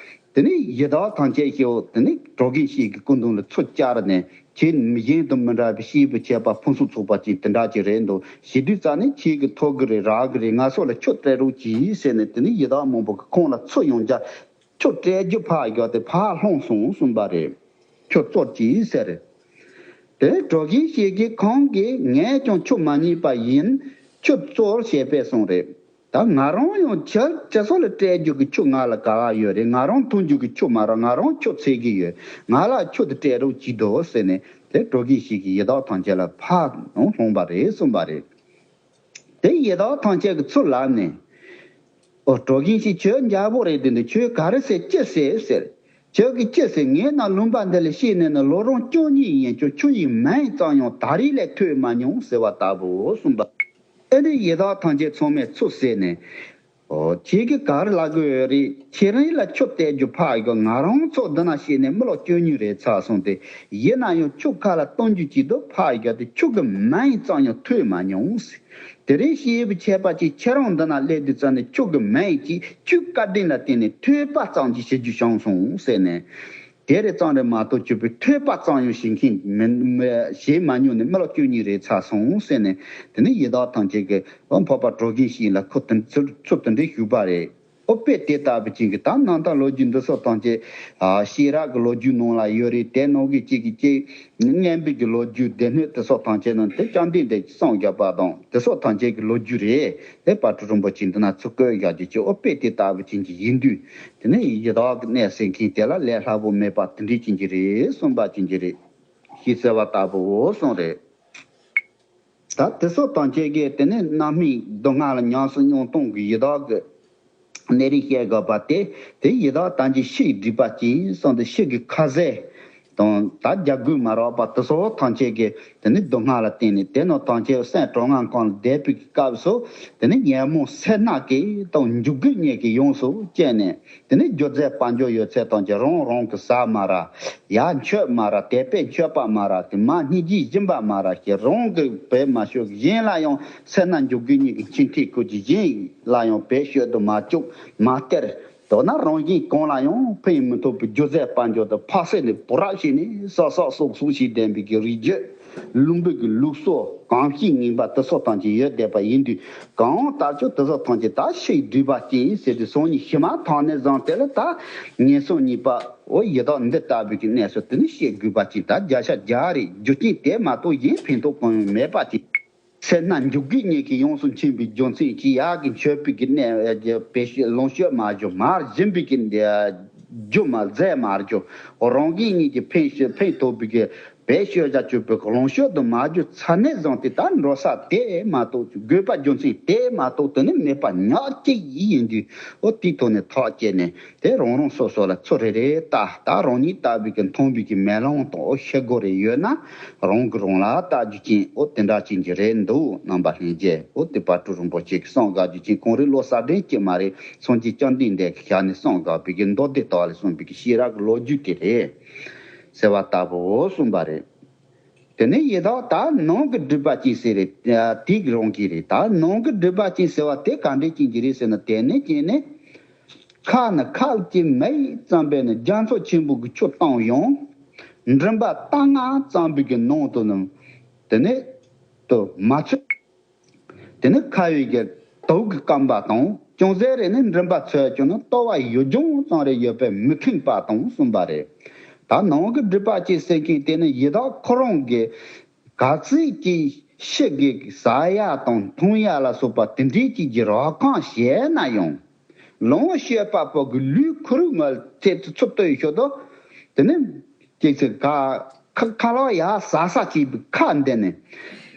དེ་ནས་ཡི་དྭགས་ཐམས་ཅད་ཀྱིས་དེ་ནས་གྲོ་གིན་ཤི་གི་སྐུ་མདུན་ལ་ཚུར་བཅར་ནས་ཁྱེད་མི་གཞན་དང་མི་འདྲ་བའི་སྐྱེས་བུ་ཁྱད་པར་ཕུན་སུམ་ཚོགས་པ་ཅིག་དེ་འདྲ་ཅིག་རེད་འདུག་ཞེ་དུས་ཙ་ནས་ཁྱེད་ཀྱི་ཐོབ་གི་རེད་རག་གི་རེད། ང་ཚོ་ལ་ཆུ་སྤྲད་རོགས་གྱིས་ཟེར་ནས་དེ་ནས་ཡི་དྭགས་མང་པོ་གི་ཁོང་ལ་ཚུར་ཡང་བཅར། ཁྱོད་སྤྲད་རྒྱུ་ཕར་བཞག་སྟེ་ཕར་ལྷུང་སོང་གསུངས་པ་རེད། ཁྱོད་གཙོར་གྱིས་ཟེར། དེ་གྲོ་གིན་ཤི་གིས་ཁོང་གིས་ངས་ཀྱང་ཆུ་མ་རྙེད་པ་ཡིན། ཁྱོད་གཙོར་བྱས་པས་གསུངས་རེད། ད་ང་རང་ཡང་ཁྱེད་ཁྱེད་ཚོ་ལ་སྤྲད་རྒྱུ་གི་ཆུ་ང་ལ་ག་བ་ཡོད་རེད། ང་རང་འཐུང་རྒྱུ་གི་ཆུ་མ་རག་ང་རང་ཆུ་འཚོལ་གི་ཡོད། ང་ལ་ཆུ་དེ་སྤྲད་རོགས་གྱིས་དོ་ཟེར་ནས་དེ་གྲོ་གིན་ཤི་གིས་ཡི་དྭགས་ཐམས་ཅད་ལ་ཕར་ལྷུང་པ་རེད་གསུངས་པ་རེད། དེ་ཡི་དྭགས་ཐམས་ཅད་ཀྱིས་ཚུར་ལབ་ནས། ཨོ་གྲོ་གིན་ཤི་ཁྱོད་འཇའ་པོ་རེད་དེ་འདི་ཁྱོད་ག་རེ་ཟེར་ཅི་ཟེར་ཟེར། ཁྱོད་ཀྱིས་ཅི་ཟེར་ངས་ན་ལུང་པ་འདི་ལ་སྐྱེས་ནས་ནི་ལོ་རིམ་བཅུ་གཉིས་ཡིན་ཀྱང་ཆུ་ཡི་མིང་ཙམ་ཡང་ད་རེས་ལས་ཐོས་མ་མྱོང་ཟེར་བ་ལྟ་བུ་གསུངས་པ། ཨེ་ནི་ཡི་དྭགས་ཐམས་ཅད་ཚང་མས་ཚུར་ཟེར་ནས། ཨོ་ཁྱེད་ཀྱིས་ག་རེ་ལབ་དགོས་ཡོད་རེད། ཁྱེད་རང་ལ་ཆུ་སྟེར་རྒྱུ་ཕར་གི་ང་རང་ཚོ་འདི་ན་སྐྱེས་ནས་མི་ལོ་བཅུ་གཉིས་རེད་ཚར་སོང་སྟེ་ཡིན་ན་ཡང་ཆུ་ཁ་ལ་གཏོང་རྒྱུ་ཅིག་འདུག་ཕར་གི་དེ་ཆུ་གི་མིང་ཙམ་ཡང་ཐོས་མ་མྱོང་ཟེར། དེ་རིང་སྐྱེས་བུ་ཁྱད་པར་ཅན་ཁྱེད་རང་འདི་ན་སླེབས་དུས་ཙམ་ནས་ཆུ་གི་མིང་གཅིག་ཆུ་བཀའ་དྲིན་ལ་བརྟེན་ནས་ཐོས་པ་ཙམ་གྱིས་ཤེས་རྒྱུ་བྱུང་སོང་ཟེར་ནས། དེ་རེད་ཙང་རེད་མ་གཏོགས་ཆུ་བོའི་ཐོས་པ་ཙམ་ཡང་ཤེས་མཁན་མི་མི་ཤེས་མ་མྱོང་ནས་མི་ལོ་བཅུ་གཉིས་རེད་ཚར་སོང་ཟེར་ནས། དེ་ནས་ཡི་དྭགས་ཐམས་ཅད་ཀྱིས་འཕགས་པ་གྲོ་གིན་ཤི་ལ་ཁོ་དེ་ཚུར་ཚུར་དེ་འདྲས་ཞུས་པ་རེད། ཨོ་དཔེ་དེ་ལྟ་བུ་ཅན་གྱི་ད་རྣམ་ཐར་ལོ་རྒྱུས་འདི་ཚོ་ཐམས་ཅད་ཨ་ཤེས་རབ་ཀྱི་ལོ་རྒྱུས་ནང་ལ་ཡོད་རེད། དེ་ནང་གི་གཅིག་གི་གཅིག་སྙན་པའི་གི་ལོ་རྒྱུས་སྡེ་སྣོད་དེ་ཚོ་ཐམས་ཅད་ནང་དེ་བཅོམ་ལྡན་འདས་ཀྱིས་གསུངས་བཞག་པ་དང་དེ་ཚོ་ཐམས་ཅད་ཀྱི་ལོ་རྒྱུས་རེད། དེ་དཔལ་སྤྲུལ་རིན་པོ་ཆེ་འདི་ན་ཚུར་བཀོད་བཞག་རྒྱུ་ཅིག་ཨོ་དཔེ་དེ་ལྟ་བུ་ཅན་གྱི་ཡིན་དུས། དེ་ནས་ཡི་དྭགས་ཀྱི་གནས་ཟེར་མཁན་དེ་ལ་ལས་སླ་པོ་མེད་པ་དེ་འདྲའི་ཅན་གྱི་རེད་གསུངས་པ་ཅན་གྱི་རེད། ཞེས་ཟེར་བ་ལྟ་བུའོ་གསུངས་རེད། ད་དེ་ཚོ་ཐམས་ཅད་ཀྱིས་དེ་ནས་རྣམ་སྨིན་སྡུག་བསྔལ་ལ་ཉམས་སུ་མྱོང་སྟངས་ཀྱི་ཡི་དྭགས་ཀྱི་གནས་རིགས་བཤད་དགོས་པ་དེ་དེ་ཡི་དྭགས་ད་ཅི་ཤི་སྒྲིབ་པ་ཅན་གསུངས་ཏེ་ཤི་གི་ཁ་ཟས་དང་ད་རྒྱག་དགོས་མ་རག་པ་དེ་ཚོ་ཐམས་ཅད་ཀྱིས་དེ་ནས་སྡུག་བསྔལ་ལ་བརྟེན་ནས་དེ་རྣམས་ཐམས་ཅད་སེམས་གྲོང་ངར་ཁང་ལ་བསྡད་པའི་སྐབས་སུ་དེ་ནས་ཉོན་མོངས་སེར་སྣ་གིས་དང་འཇུག་སྒོའི་གཉེན་གྱིས་ཡོངས་སུ་བཅད་ནས། དེ་ནས་རྒྱུ་རྫས་དཔལ་འབྱོར་ཡོད་ཚད་ཐམས་ཅད་རང་རང་གིས་ཟ་མ་རག་ཡར་མཆོད་མ་རག་དད་པས་མཆོད་པ་མ་རག་དེ་མར་སྙིང་རྗེས་སྦྱིན་པ་མ་རག་ཞེས་རང་གིས་བེད་མ་ཤོག་གཞན་ལ་ཡང་སེར་སྣ་འཇུག་སྒོའི་གཉེན་གྱི་འཆིང་ཐིག་བཀོད་ཀྱི་གཞན་ལ་ཡང་བེད་སྤྱོད་དུ་མ་བཅུག་མ་སྟེར། མདོར་ན་རང་བཞིན་གང་ལ་ཡང་ཕན་མི་ཐོགས་པའི་རྒྱུ་རྫས་དཔལ་འབྱོར་དང་ཕ་སེ་ནས་བུ་རབ་བྱས་ནས་ས་ས་སོག་སོག་ཞིག་ལྡན་པའི་གི་རིགས་རྒྱུད། ལུང་པའི་གི་ལུགས་སྲོལ་གོམས་གཤིས་ངན་པ་དེ་སོགས་ཐམས་ཅད་ཡོད་བསྡད་པ་ཡིན་དུས། གང་ལྟར་ཀྱང་དེ་སོགས་ཐམས་ཅད་ད་ཤེས་དགོས་པ་ཅིག་ཡིན་ཟེར་ཏེ། སང་ཉིན་ཕྱི་མ་ཐོག་ནས་བཟུང་སྟེ་ལ་ད་ངན་སོང་གཉིས་པ་འོ་ཡི་དྭགས་འདི་ལྟ་བུའི་གི་གནས་སུ་དེ་ནི་ཤེས་དགོས་པ་ཅིག་ད་བརྒྱ་ཆ་བརྒྱ་རེད། རྒྱུ་རྐྱེན་དེ་མ་གཏོགས་གཞན་ཕན་ཐོགས་གང་ཡང་མེད་པ་ཅིག་སེར་སྣ་འཇུག་དགོས་ཉིད་ཀྱི་ཡོངས་སུ་འཆིང་བའི་རྒྱུ་མཚན་གྱིས། ཡག་གི་མཆོད་པའི་གི་གནས་བེད་སྤྱོད་ལོངས་སྤྱོད་མ་རྒྱུ། མར་སྦྱིན་པའི་གི་རྒྱུ་མ་རྫས་མ་རྒྱུ། རང་གི་ཉིད་ཀྱི་ཕན་ཕན་ཐོགས་པའི་གི་བེད་སྤྱོད་བྱ་སྤྱོད་པའི་ལོངས་སྤྱོད་དུ་མ་རྒྱུ་ཚར་ནས་བཟུང་སྟེ། ད་འགྲོ་ས་དེ་མ་གཏོགས། དགོས་པ་རྒྱུ་མཚན་དེ་མ་གཏོགས་དེ་ནི་མེད་པ་ཉག་གཅིག་ཡིན་དུས། འོ་དེའི་ཐོག་ནས་ཐག་བཅད་ནས། དེ་རང་རང་སོ་སོ་ལ་ཚུར་རེ་རེ་ལྟ། ད་རང་ཉིད་ལྟ་བུའི་གི་མཐོང་བའི་གི་མེ་ལོང་དང་འོ་ཤེལ་སྒོ་རེ་ཡོད་ན། རང་གིས་རང་ལ་ལྟ་རྒྱུ་ཅན་འོ་དེ་འདྲ་ཅན་གྱི་རེད་འདུག་རྣམ་པ་ལྷན་རྒྱས། འོ་དེ་དཔལ་སྤྲུལ་རིན་པོ་ཆེ་གིས་གསུངས་དགའ་རྒྱུ་ཅན། གངས་རི་བློ་གསལ་སྒྲོན་གྱིས་མ་རེད། སངས་རྒྱས་བཅོམ་ལྡན་འདས་ཀྱི་ཞལ་ནས་གསུངས་དགའ་བའི་གི་མདོ་སྡེ་ལྟ་བ་ལས་གསུངས་པའི་གི་ཤེས་རབ་ཀྱི་ལོ་རྒྱུས་དེ་རེད་ཟེར་བ་ལྟ་བུ་གསུངས་པ་རེད། དེ་ནས་ཡི་དྭགས་ད་ནང་གི་སྒྲིབ་པ་ཅན་ཟེར་རེད། དེ་གི་རང་གི་རེད། ད་ནང་གི་སྒྲིབ་པ་ཅན་ཟེར་བ་དེ་ག་འདྲས་ཅན་གྱི་རེད་ཟེར་ན། དེ་ནི་ཅན་ནི། ཁ་ནི་ཁ་ཅིག་མེད་ཙམ་པས་ནི། རྒྱ་མཚོ་ཆེན་པོ་གི་ཆུ་བཏང་ཡང་། མགྲིན་པ་ལྟ་ང་ཙམ་པའི་གི་ནང་དུ་ནི། དེ་ནི་དུ་མ་ཚུད། དེ་ནི་ཁ་བའི་གི་དུག་གིས་སྐམ་པ་དང་། ཅུང་ཟད་རེ་ནི་མགྲིན་པ་ཚོས་ཀྱང་ནི། ལྟོ་བ་ཡུད་ཀྱང་ཙམ་རེ་ཡོད་པས་མི་ཁེངས་པ་དང་གསུངས་པ་རེད། ད་ནང་གི་སྒྲིབ་པ་ཅན་ཟེར་མཁན་དེ་ནི་ཡི་དྭགས་ཁོ་རང་གི་ག་ཚོད་ཀྱི་ཤི་གི་ཟ་ཡ་དང་འཐུང་ཡ་ལ་སོགས་པ་དེ་འདྲའི་ཅིག་གི་རོགས་རམ་བྱས་ན་ཡང་། ལོངས་སྤྱོད་པ་པོ་གི་ལུས་ཁུར་ངལ་ཚེ་ཚུབ་ཏུ་ཤོར་དུས། དེ་ནི་ཅིག་ཚེ་ག་ཁ་ཁ་ལག་ཡ་ཟ་ས་ཅིག་པའི་ཁ་འདི་ནི།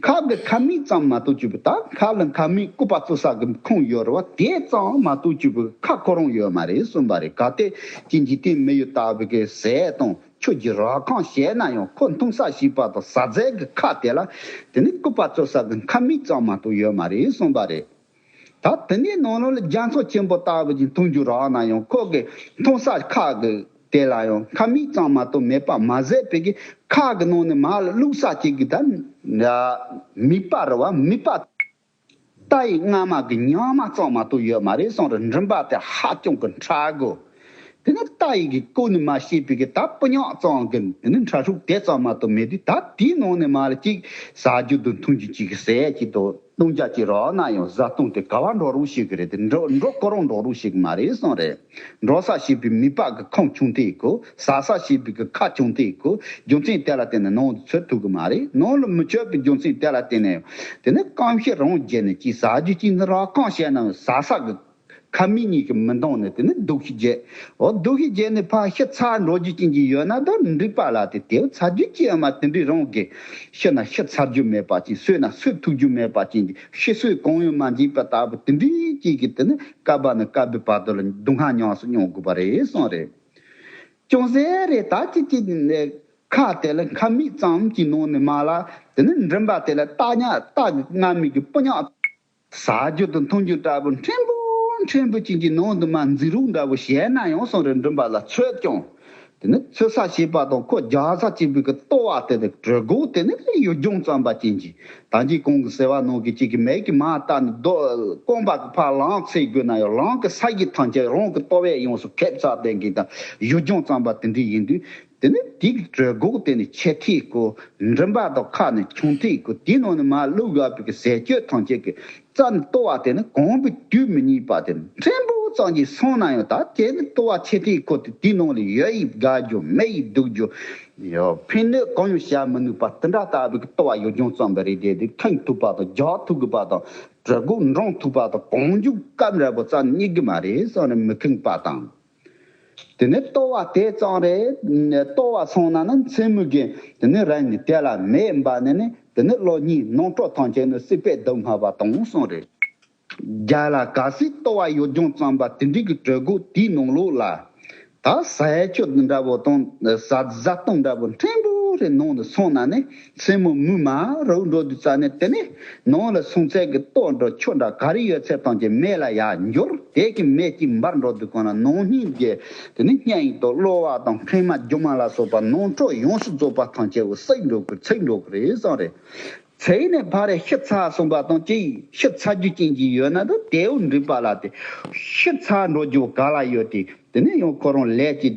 ཁབ་ཀྱི་ཁ་མིག་ཙམ་མ་གཏོགས་ཅིག་པའི། ད་ཁབ་ལ་ཁ་མིག་སྐུད་པ་བཙུགས་ས་གི་ཁུང་ཡོད་རེད་བ། དེ་ཙམ་མ་གཏོགས་ཅིག་པའི་ཁ་ཁོ་རང་ཡོད་མ་རེད་གསུངས་པ་རེད། གལ་ཏེ་ཅིག་འཇིག་རྟེན་མི་ཡུལ་ལྟ་བུ་གི་ཟས་དང་ཆུ་གི་རོགས་རམ་བྱས་ན་ཡང་། ཁོ་འཐུང་ས་བྱེད་པ་དང་ཟ་རྫས་ཀྱི་ཁ་དེ་ལ་དེ་ནི་སྐུད་པ་བཙུགས་ས་གི་ཁ་མིག་ཙམ་མ་གཏོགས་ཡོད་མ་རེད་གསུངས་པ་རེད། ད་དེ་ནས་ནང་ལོགས་ལ་རྒྱ་མཚོ་ཆེན་པོ་ལྟ་བུ་ཅིག་འཐུང་རྒྱུ་རག་ན་ཡང་། ཁོ་གི་འཐུང་ས་ཁ་གི་དེ་ལ་ཡང་ཁ་མིག་ཙམ་མ་གཏོགས་མེད་པ་མ་ཟད་པའི་གི་ཁ་གི་ནང་ནས་མར་ལ་བླུགས་ས་ཅིག་གི་ད་མིད་པ་རེད་བ། མིད་པ། རྟ་ཡི་རྔ་མ་གི་རྔ་མ་ཙམ་མ་གཏོགས་ཡོད་མ་རེད་གསུངས་རེད། མགྲིན་པ་དེ་ཧ་ཅང་གི་ཕྲ་གོ། དེ་ནི་རྟ་ཡི་གི་རྐོ་ནི་མ་ཤེས་པའི་གི་ད་སྤུ་ཉག་ཙམ་གི་དེ་ནི་ཕྲ་ཕྲུག་དེ་ཙམ་མ་གཏོགས་མེད་དུས། ད་དེའི་ནང་ནས་མར་ལ་ཅིག་ཟ་རྒྱུ་དང་འཐུང་རྒྱུ་ཅིག་གི་ཟས་ཅིག་དང་བཏུང་བྱ་ཅིག་རག་ན་ཡང་། བཟའ་བཏུང་དེ་ག་བ་འགྲོ་རོགས་བྱེད་གི་རེད་དེ། འགྲོ་འགྲོ་ཁོ་རང་འགྲོ་རོགས་བྱེད་གི་མ་རེད་གསུངས་རེད། འགྲོ་ས་བྱེད་པའི་མིད་པ་གི་ཁུང་ཆུང་དེ་གོ། ཟ་ས་བྱེད་པའི་གི་ཁ་ཆུང་དེ་གོ། རྒྱུ་མཚན་དེ་ལ་བརྟེན་ནས་ནང་དུ་ཚུད་ཐུབ་གི་མ་རེད། ནང་ལ་མི་ཚུད་པའི་རྒྱུ་མཚན་དེ་ལ་བརྟེན་ནས། དེ་ནི་སྐམ་ཤི་རང་བརྒྱལ་ནས་ཅིག་ཟ་རྒྱུ་ཅིག་ནི་རག་གང་བྱས་ན་ཟ་ས་གི་ཁ་མིག་གཉིས་ཀྱིས་མི་འདང་ནས། དེ་ནི་སྡུག་ཤི་བརྒྱལ། འོ་སྡུག་ཤི་བརྒྱལ་ནས་ཕར་ཤི་ཚར་འགྲོ་རྒྱུ་ཅན་ཅིག་ཡོད་ན། ད་འགྲིག་པ་ལ་དེ་དེ་ཚར་རྒྱུ་ཅིག་ཡོད་མ། དེ་འདྲའི་རང་གི་ཤི་ན་ཤི་ཚར་རྒྱུ་མེད་པ་ཅིག་གསོས་ན་གསོས་ཐུབ་རྒྱུ་མེད་པ་ཅིག་ཤི་གསོས་གང་ཡང་མ་འཇིག་པ་ལྟ་བུ་དེ་འདྲའི་ཅིག་གི་དེ་ནི་བསྐལ་པ་ནས་བསྐལ་པའི་བར་དུ་ལ་སྡུག་བསྔལ་མྱངས་སུ་མྱོང་དགོས་པ་རེད་གསུངས་རེད། ཅུང་ཟད་རེ་ད་ཅིག་ཅིག་ནས་ཁ་དེ་ལ་ཁ་མིག་ཙམ་གྱི་ནང་ནས་མར་ལ་དེ་ནི་མགྲིན་པ་དེ་ལ་རྟ་ཉག་རྟ་གི་རྔ་མའི་གི་སྤུ་ཉག་ཟ་རྒྱུ་དང་འཐུང་རྒྱུ་འདྲ་པོ་ཕྲན་བུ་ཕྲན་བུ་ཅན་གྱི་ནང་དུ་མར་འཛུལ་རོགས་འདྲ་པོ་བྱས་ན་ཡང་གསུངས་རེད། མགྲིན་པ་ལ་ཚུད་ཀྱང་། དེ་ནི་ཚུད་ས་བྱེད་པ་དང་ཁོ་རྒྱག་ས་བྱེད་པའི་གི་ལྟོ་བ་དེ་ནི་གྲོད་ཁོག་དེ་ནི་ཡུལ་ལྗོངས་ཙམ་པ་ཅན་གྱི། ད་གིན་གོང་གི་ཟེར་བ་ནང་གི་ཅིག་གི་མེ་གི་མར་བཏབ་ནས་རྡོ་རྐང་པ་གི་ཕར་ལངས་ཚུད་དགོས་ན་ཡང་། ལངས་གི་ས་གཞི་ཐམས་ཅད་རང་གི་ལྟོ་བས་ཡོངས་སུ་ཁེབས་ཚར་བསྡད་མཁན་དང་ཡུལ་ལྗོངས་ཙམ་པ་དེ་འདྲ་ཡིན་དུས། དེ་ནི་དེ་གི་གྲོད་ཁོག་དེ་ནི་ཆེ་ཐིག་གོ། མགྲིན་པ་དང་ཁ་ནི་ཆུང་ཐིག་གོ། དེའི་ནང་ནས་མར་བླུགས་ཡོད་པའི་གི་ཟས་སྤྱོད་ཐམས་ཅད་ཀྱི་རྩ་ནས་ལྟོ་བ་དེ་ནི་གང་བའི་དུས་མི་རྙེད་པ་དེ་ནི་ཕྲན་བུ་ཙམ་གྱིས་སོང་ན་ཡང་། ད་དེ་ནི་ལྟོ་བ་ཆེ་ཐིག་གོ་དེ་དེའི་ནང་ལ་ཡོད་ཡིན་དགའ་རྒྱུ་མེད་ཡིན་སྡུག་རྒྱུ། ཡོ་ཕན་གནོད་གང་ཡང་བྱ་མི་ནུས་པ་དེ་འདྲ་ལྟ་བུའི་གི་ལྟོ་བ་ཡུལ་ལྗོངས་ཙམ་པ་རེད་དེ། དེ་འཐེན་ཐུབ་པ་དང་རྒྱག་ཐུབ་གི་པ་དང་གྲོད་ཁོག་འགྲང་ཐུབ་པ་དང་གང་འཇུག་སྐབས་འདྲ་པོ་རྩ་ནས་རྙེད་གི་མ་རེད་གསུངས་ནས་མི་ཁེངས་པ་དང་། དེ་ནས་ལྟོ་བ་དེ་ཙམ་རེ་ལྟོ་བ་སོང་ན་ནི་མཚན་མོ་གི་དེ་ནས་རང་ནི་དེ་ལ་མེ་འབར་ནས་ནི། དེ་ནས་གློ་སྙིང་རྣམ་གྲོལ་ཐམས་ཅད་ནི་སྲིད་པའི་སྡུག་བསྔལ་བ་དང་གསུངས་རེད། རྒྱ་ལ་གལ་སྲིད་ལྟོ་བ་ཡུལ་ལྗོངས་ཙམ་པ་དེ་འདྲའི་གི་གྲོད་ཁོག་དེའི་ནང་ལོགས་ལ། ད་ཟས་སྤྱོད་འདྲ་པོ་དང་བཟའ་བཟའ་བཏུང་འདྲ་པོ་ཕྲན་བུ་རེ་ནང་དུ་སོང་ན་ནི། མཚན་མོ་མུན་མ་རུབ་འགྲོ་དུས་ཙ་ནས་དེ་ནས་ནང་ལ་སོང་ཚད་ཀྱི་ལྟོ་འདྲ་ཆུ་འདྲ་ག་རེ་ཡོད་ཚད་ཐམས་ཅད་མེ་ལ་ཡར་འགྱུར། དེ་གི་མེ་གཅིག་འབར་འགྲོ་དུས་གང་ལ་ནང་སྙིང་གི་དེ་ནི་སྙིང་དང་གློ་བ་དང་མཁལ་མ་རྒྱུ་མ་ལ་སོགས་པ་རྣམ་གྲོལ་ཡོངས་སུ་རྫོགས་པ་ཐམས་ཅད་འུ་བསྲེགས་འགྲོ་གི་ཚིག་འགྲོ་གི་རེད་གསུངས་རེད། ཚེ་ནས་ཕ་རེ་ཤི་ཚར་སོང་པ་དང་གཅིག་ཤི་ཚར་རྒྱུ་ཅན་གྱི་ཡོད་ན་ད་དེའུ་འགྲིག་པ་ལ་དེ་ཤི་ཚར་འགྲོ་རྒྱུ་ག་ལ་ཡོད་དེ། དེ་ནས་ཡང་ཁོ་རང་ལས་ཀྱི་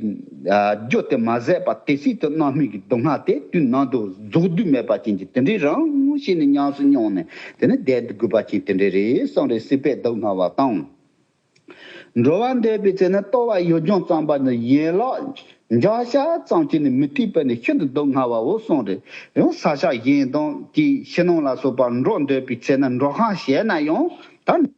རྒྱུ་དེ་མ་ཟད་པ་དེ་སྲིད་དུ་རྣམ་སྨིན་གྱི་སྡུག་བསྔལ་དེ་དུས་ནང་དུ་རྫོགས་དུས་མེད་པ་ཅན་གྱི་དེ་འདྲའི་རང་བཞིན་ནས་ཉམས་སུ་མྱོང་ནས་དེ་ནས་བསྡད་དགོས་པ་ཅན་དེ་འདྲའི་རེད་གསུངས་རེད། སྲིད་པའི་སྡུག་བསྔལ་བ་དང་། འགྲོ་བ་འདོད་པའི་ཚེ་ན་ལྟོ་བ་ཡུལ་ལྗོངས་ཙམ་པ་ནི་ཡན་ལག་འཇའ་ཤར་ཙམ་གྱིས་ནི་མི་ཐུབ་པས་ནི་ཤིན་ཏུ་སྡུག་བསྔལ་བའོ་གསུངས་རེད། ཡང་ས་ཆ་གཞན་དང་གི་ཕྱི་ནང་ལ་སོགས་པར་འགྲོ་འདོད་པའི་ཚེ་ན་འགྲོ་ཁམས་བྱས་ན་ཡང་ད་